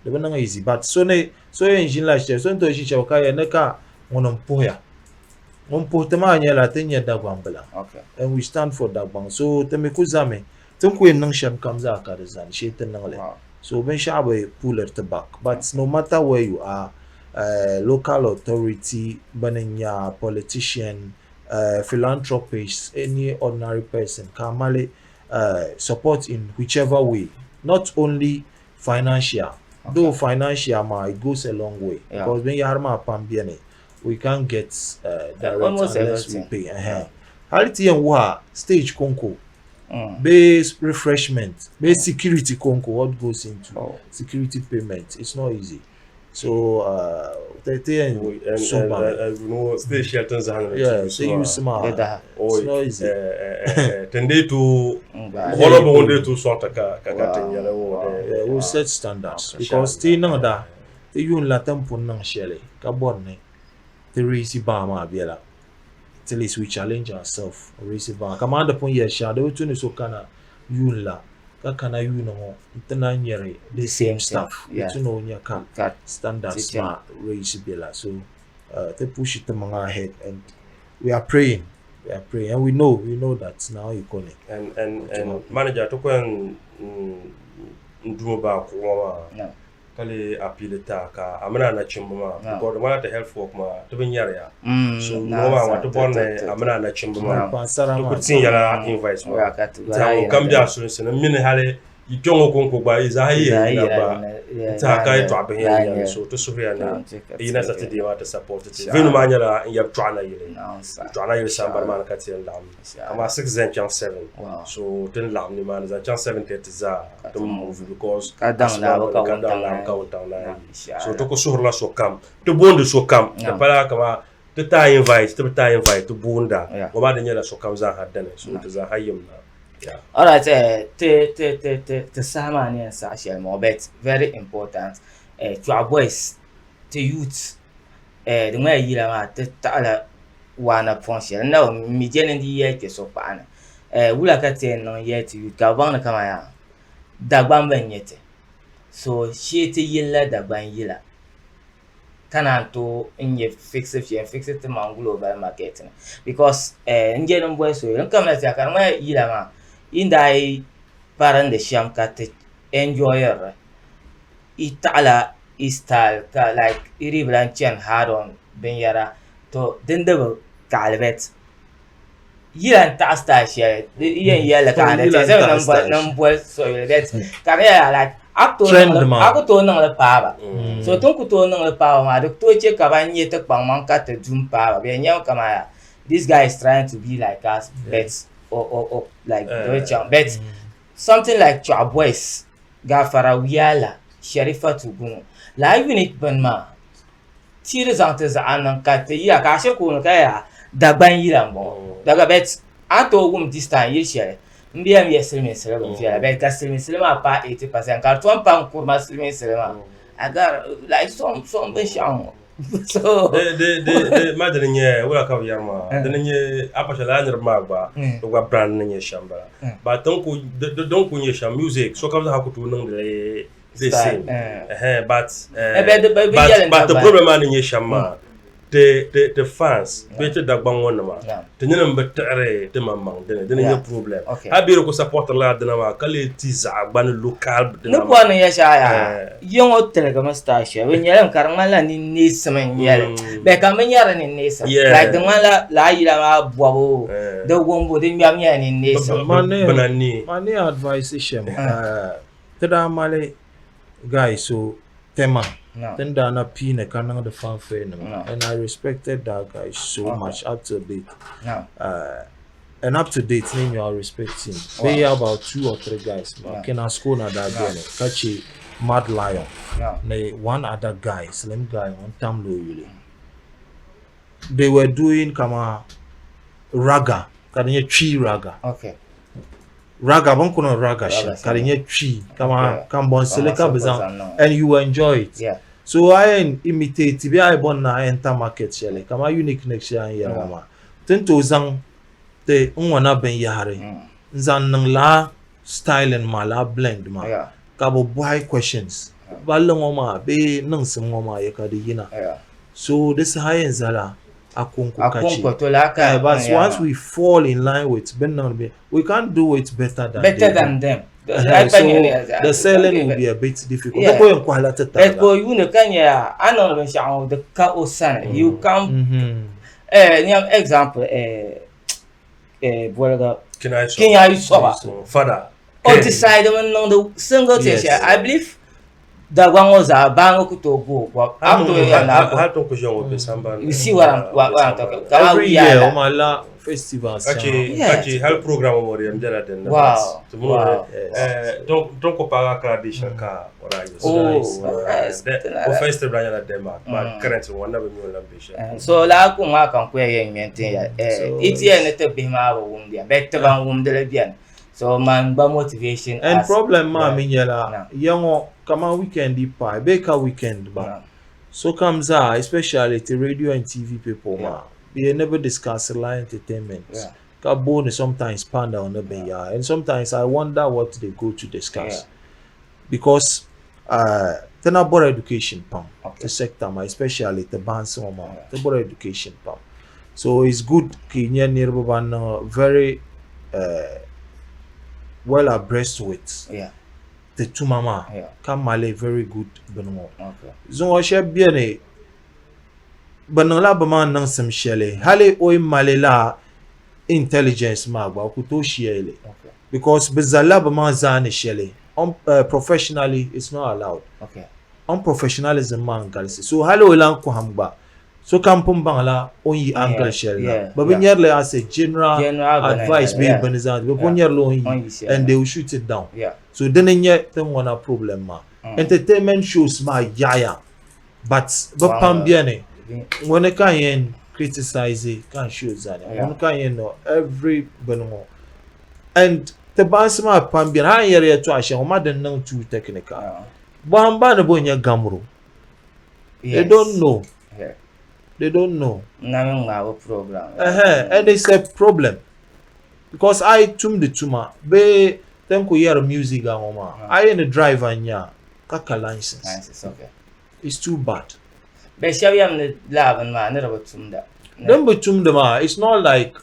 di bi niŋ easy but so ni so yɛn ʒinila shɛli, so ni tooi ʒi shɛli ka yɛli ni ka ŋuni m-puhiya. Ŋun puhi ti maa nyɛla ti ni nyɛ Dagbaŋ bila and we stand for Dagbaŋ so ti mi ku zami ti ni ku yɛn niŋ shɛm kam zaa ka di zani shee ti niŋ li. So binshɛɣu bi puhiri ti back but no matter where you are local authority bini n-nyɛ a politician, philanthropist, any ordinary person ka a mali support in whichever way not only financial though financial maa it goes a long way because binyahari maa pam beni we can't get direct unless we pay hali ti yɛn wuhi a stage konko bee refreshment bee security konko what goes into security payment it's not easy so ti yɛn so ba mi stage shɛli tin zahindi yeah ti use maa it's not easy tin dee tooi hɔlɔ bi ŋun dee tooi sɔŋ ti ka ka ka tin yɛli yeah we'll set standards because ti niŋda Ti yuun la ti ni pun niŋ shɛli ka bɔri ni ti raise bar maa bela. At least we challenge ourselves raise bar. Kamani di pun yɛli shɛŋa di bi tu ni so kana yuun la ka kana yuuni ŋɔ n-ti na nyari the same stuff. Di tu ni o nya ka standards maa raise bela. So ti push ti maŋa ahead and we are praying, we are praying and we know, we know that now you call it. And, and, and manager ti ko yɛn n duuma baa kuɣu ŋɔ maa. Ka lee a piili ta ka a mini a nachimba maa because di ŋmanila ti health work maa ti bi nyari ya. So ŋɔ maa ŋɔ ti bɔri ni a mini a nachimba maa ti ku tin ya la invite maa n-tiɛha ŋunkam be a sulinsi ni m mi ni hali yi kpe ŋɔ kɔŋko gba yi zaa yi yɛn yina gba n-tiɛha ka yɛtɔɣa bihi yɛn nyɛli so ti suhuya ni yi yina Saturday maa ti support ti. Venue maa nyɛla n yab Chɔɣanayili. Chɔɣanayili sambani maa ni ka ti yɛn laɣim. Amaa 6 zaŋ chaŋ 7 so ti ni laɣim nimaani zaŋ chaŋ 7:30 zaa ti move because ka daŋ laabu ka daŋ laabu ka wuntaŋ naan yi so ti ku suhurila sokam ti boondi sokam di pala kaman ti taai invite ti bi taai invite ti boonda ŋɔ maa di nyɛla sokam zaaha dini so ti zaaha yim na. Alright ti ti ti ti ti saha maa ni yɛn saɣi shɛli ŋɔ but very important Chɔɣu boys ti youth di ŋmanila yila maa ti taɣila waa napɔŋ shɛli n na bi mi je ni di yɛli kpɛ so kpaɣa ni wula ka ti yɛn niŋ yɛli ti youth ka bi baŋ ni kamani yaa Dagbamba n nyɛ ti so shee ti yilila Dagban yila ka naan tooi n nyɛ fiksi shɛli n fiksi ti maŋ global market ni because n je ni n boli so n kamina ti ya ka di ŋmanila yila maa yi ni daa yi parindi shɛm ka ti enjoyiri li yi taɣila yi style ka like yi dii bi lahi chani hard on binyɛra to din di bi kaɣili bet yi lahi taɣi style shɛli yi yɛn yɛlli ka ni n boli so yuli bet ka di nyɛla like a ku tooi niŋli paaba so ti ni ku tooi niŋli paaba maa di tooi chɛ ka ban nyɛ ti kpaŋmaŋ ka ti du m-paaba bɛ yɛn nyɛmi kamani yaa this guy is trying to be like us but o like di bi chaŋ but something like Chɔɣu boys Gafara Wiala, Sharifatu Gunu. Lala unit bini maa ti di zaŋ ti zaɣa niŋ ka ti yila ka a shiri kuuni ka yaa Dagban yila n bɔŋɔ daga bet a ni tooi wum this time yili shɛli m bɛ yɛn yɛ silimiinsili bin viɛla bet ka silimiinsili maa paai 80% ka di tom pa n kurima silimiinsili maa I got like some some binshɛɣu ŋɔ so di di di ma dini nyɛ wula ka bi yɛri maa dini nyɛ a pa shɛli lala niriba maa gba bi gba brand ni nyɛ shɛm bala but din ku din ku nyɛ shɛm music sokam zaa ku tooi niŋdili the same but but the problem maa ni nyɛ shɛm maa ti ti ti fans bee ti Dagbaŋ ŋɔ nima ti nini m bi tiɣiri ti maŋmaŋ dini dini nyɛ problem hali bɛ yi di ku supportiri lala dina maa ka lee ti zaɣa gba ni local dina maa. Ni bɔri ni yɛli shɛli yaa ya ŋɔ tiligimi style shɛli bɛ nyɛla ka di ŋmanila ninneesim n-nyɛ li bɛ ka bɛ nyɛri ninneesim like di ŋmanila lala yila maa bɔbu di wumbu di ŋmɛbu nyɛla ninneesim. Man ni advice shɛm ti daa mali guy so Tema ti ni daa na piini ka niŋdi fanfare nima and I respected that guy so much up to date and up to date ni nyo I respect him bee about two or three guys ma Kena Skona daa beni ka che Mad Lion ni one other guy slim guy ŋun tam lo yuli they were doing kama raga ka di nyɛ twi raga okay. Raga bin kuni raga shɛm ka di nyɛ twi kama kambɔnsili ka bi zaŋ and you enjoy it. Yeah. So a yɛn imitate bee a yi bɔri ni a enter market shɛli kamani uniqueness shɛli a ni yɛri ŋɔ maa ti ni tooi zaŋ ti n ŋɔ na binyahari n zaŋ niŋ lala styling maa lala blend maa ka bɛ bɔhi questions balli ŋɔ maa bee niŋsim ŋɔ maa ya ka di yina. So di saha yɛn zala a konko ka che. But once we fall in line with bɛ ni niŋdi bɛ we can't do it better than better than them. So the selling will be a bit difficult. Di ko yɛn kɔhila ti tariga. Ko yuuni ka nyɛ a niŋdi binshɛɣu ŋɔ di ka o sani. You can't eh nyam example eh eh boliga Kinyayi Soba. Fada. O decide mi niŋdi single thing shɛli. I believe Dagbaŋ ŋɔ zaa baaŋa ku tooi booi bɔb. A ku tooi yɛli ni a Hali ti ku ʒiya ŋɔ bɛ sambani. You see what I'm, what, what I'm talking about? Kamani Every wuya year la. o malila festivals Ka shɛŋa. che ka che hali program ŋɔ di yɛn bela din ni. Wow. Ti mini o Wow. eh don ko paagi a kala di shɛli ka o daa yiɣisi. Oh, yes. O festival daa nyɛla Denmark but currently ŋɔ na bi mi o ni lan be shɛli. So lala kum maa ka n ku yɛn ŋme n-tin ya. So ETN ni ti bihi maa bi wumdiya bee ti ban wumdili beni. So man gba motivation And as problem maa yeah. mi nyɛla No. ya ŋɔ kaman weekend yi paai bee ka weekend ba No. sokam zaa especially ti radio and TV people Yeah. maa bɛ yɛn ni bɛ discuss la entertainment Yeah. ka booni sometimes panel ni binyɛra and sometimes I wonder what they go to discuss Yeah. because ti na bɔri education pam Okay. ti sector maa especially ti baansi ŋɔ maa Yeah. ti bɔri education pam so it's good ka yi nya niriba ban niŋ very well abreast with Yeah. ti tuma maa Yeah. ka mali very good bini ŋɔ Okay. zuŋɔ shɛba beni bɛ niŋla bɛ maŋ niŋsim shɛli hali o yi mali la intelligence maa gba o ku tooi share li Okay. because bɛ zalila bɛ maŋ zaani shɛli professionally it's not allowed. Okay. Unprofessionalism maa n-galisi so hali o lan kɔhim gba sokam pun baŋla o ni yi angle shɛli na Yeah, bɛ bi yeah. nyɛri li as a general General bini, advice bee yeah. bini zaŋ bɛ pun Yeah. nyɛri li o ni O ni yi yi shɛli and na. they will shoot it down. Yeah. So dini n-nyɛ tin ŋɔ na problem maa. Entertainment shows maa yaɣiya but bɛ Wow. pam beni Bɛ- ŋuni ka n yɛn criticize ka n show zani Yeah. ŋuni ka n yɛn niŋ every bini ŋɔ and ti baansi maa pam beni hali n yɛri yɛltɔɣa shɛŋa ma din niŋ too technical. Yeah. Bɔhim ba ni bo n-nyɛ gamro. They Yes. don't know. Yeah. They don't know. N na mi ŋmaabu program. Uh-huh. And it's a problem. Because I tumdi tuma bee tin ku yɛri music a ŋɔ maa. A yi ni driver n-nya ka ka license. License, okay. It's too bad. Bɛ shɛba yɛm ni laa bini maa ni di bi tumda. Din bi tumdi maa, it's not like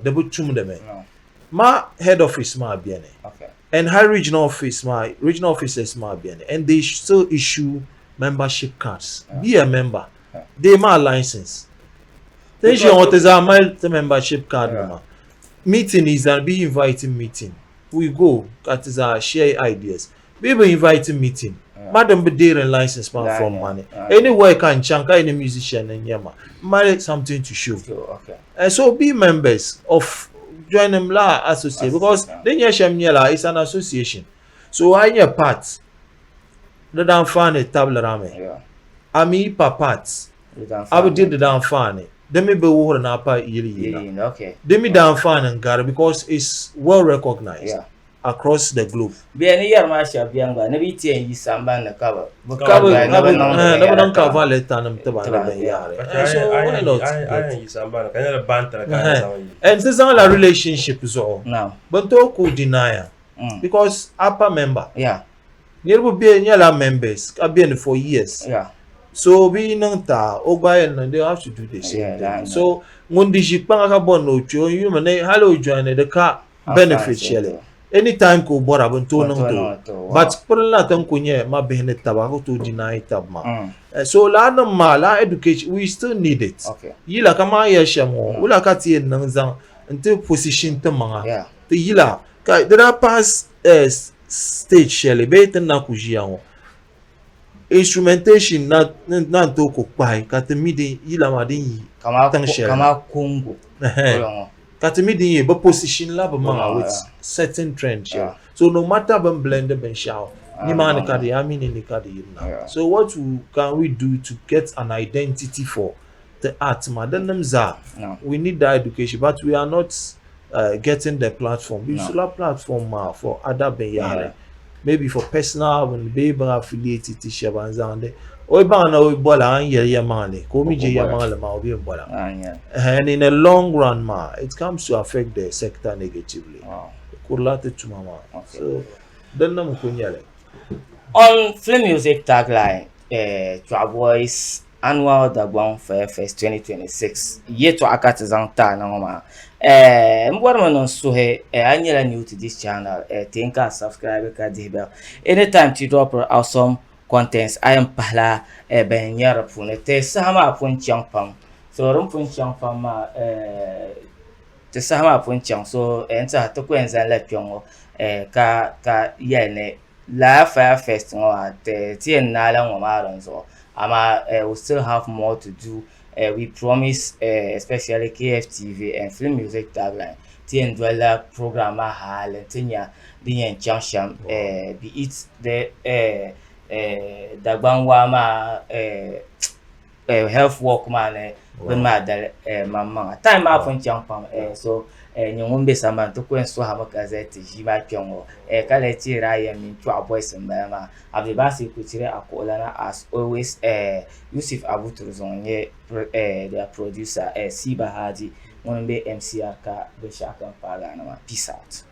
di bi tumdi mi. No. Ma head office maa beni. Okay. And high regional office maa, regional offices maa beni. And they still issue membership cards. Yeah. Be a member. Yeah. They maa license. Ti ʒiya ŋɔ ti zaa mali ti membership card Yeah. nima. Meeting is an be inviting meeting. We go ka ti zaa share ideas. Bee bi inviting meeting. Yeah. Ma din bi deeri license maa Yeah, from yeah. mani. Yeah. Anywhere ka n chaŋ ka yi ni musician n nyɛ ma, m mali something to show. So, okay. And so be members of join them la associate because Association. din nyɛ shɛm nyɛla it's an association. So a yi nyɛ part di daanfaani tabilirami. Yeah. A mi yi pa part Di daanfaani. a bi diri di daanfaani. Di mi bi wuhiri ni a pa yili Yili yina. yina, okay. Di mi daanfaani n-gari because it's well recognized. Yeah. across the globe. Bɛ ni yɛri maa shɛba bɛni gba ni bɛ yi ti yɛn yi sambani ni ka bɛ Ka bɛ ka ka bɛ bɛ niŋdi eh, ni bɛ binyɛra niŋ tiba. cover letter nim tiba ni Tiba, binyahari. Ka Eh, so why not? a But yɛn yi sambani ka nyɛla bantali ka a eh, zaŋ yi. and ti zaŋla relationship zuɣu Naam. bɛ ni tooi ku deny a because upper member Yeah, niriba bɛ nyɛla members ka beni for years yeah. so bɛ yi niŋ ta o gba yɛn niŋ they have to do the same Yeah, thing that- so ŋun di ʒi kpaŋa ka bɔri ni o kpe o yulimi ni hali o join ni di ka benefit shɛli anytime ka o bɔra bɛ ni tooi niŋ ti o but pirinla ti ni ku nyɛ ma bihi ni taba ka ku tooi deny taba maa so lala nim maa lala education we still need it yila kamani yɛli shɛm ŋɔ wula ka ti yɛn niŋ zaŋ n ti position ti maŋa ti yila ka di daa pahi stage shɛli bee ti ni na ku ʒiya ŋɔ instrumentation na na n tooi ku kpahi ka ti mi din yila maa din yi tiŋ shɛli kamani Congo polo ŋɔ Ka ti mi din yɛ bɛ position la bɛ maŋa with certain trend shɛli. So no matter bɛ ni blend binshɛɣu, nimaani ka di yi, a mi ni ni ka di yirina. So what can we do to get an identity for the art maa? Din nim zaa, we need that education but we are not getting the platform. Bɛ sula platform maa for other binyahari. Maybe for personal bini bee bɛ affiliate ti shɛba n-zaŋdi. O yi baŋ ni o bɔla, a ni yɛli yɛlimaŋli, ka o mi je yɛlimaŋli maa, o bɛ yɛn bɔla. And in the long run maa, it comes to affect the sector negatively. Di kurila ti tuma maa. So, din nim n-kuli nyɛli. On Film Music Tagline, Chɔɣu Boys Annual Dagbaŋ Fire Fest 2026 yɛtɔɣa ka ti zaŋ ti a na ŋɔ maa. N bɔrimi ni n suhi a nyɛla new to this channel, teei ka a subscribe ka dihi bell. Anytime ti dropiri awesome contents a yɛn pahila ban nyari di puuni. Ti saha maa pun chaŋ pam, so din pun chaŋ pam maa ti saha maa pun chaŋ so n tiɛha ti ku yɛn zani la kpɛŋɔ ka ka yɛli ni lala Fire Fest ŋɔ maa ti yɛn naai la ŋɔ maa din zuɣu amaa we still have more to do. We promise especially KFTV and Film Music Tagline ti yɛn dolila program maa hali nti nya din yɛn chaŋ shɛm be it the Dagbaŋ waa maa health work maa ni bini maa dali maŋmaŋa. Time maa pun chaŋ pam so nyɛ ŋun be sambani ti ku yɛn sɔhimi ka zali ti ʒii maa kpɛŋ ŋɔ ka lee teeri a yɛm mini Chɔɣu boys m-bala maa. Abdulbasir Kuchiri Akuɣulana as always Yusuf Abu Turizɔŋ n-nyɛ their producer Siba Hadi ŋuni m-be MCR ka binshɛɣu kam paagi a ni maa. Peace out.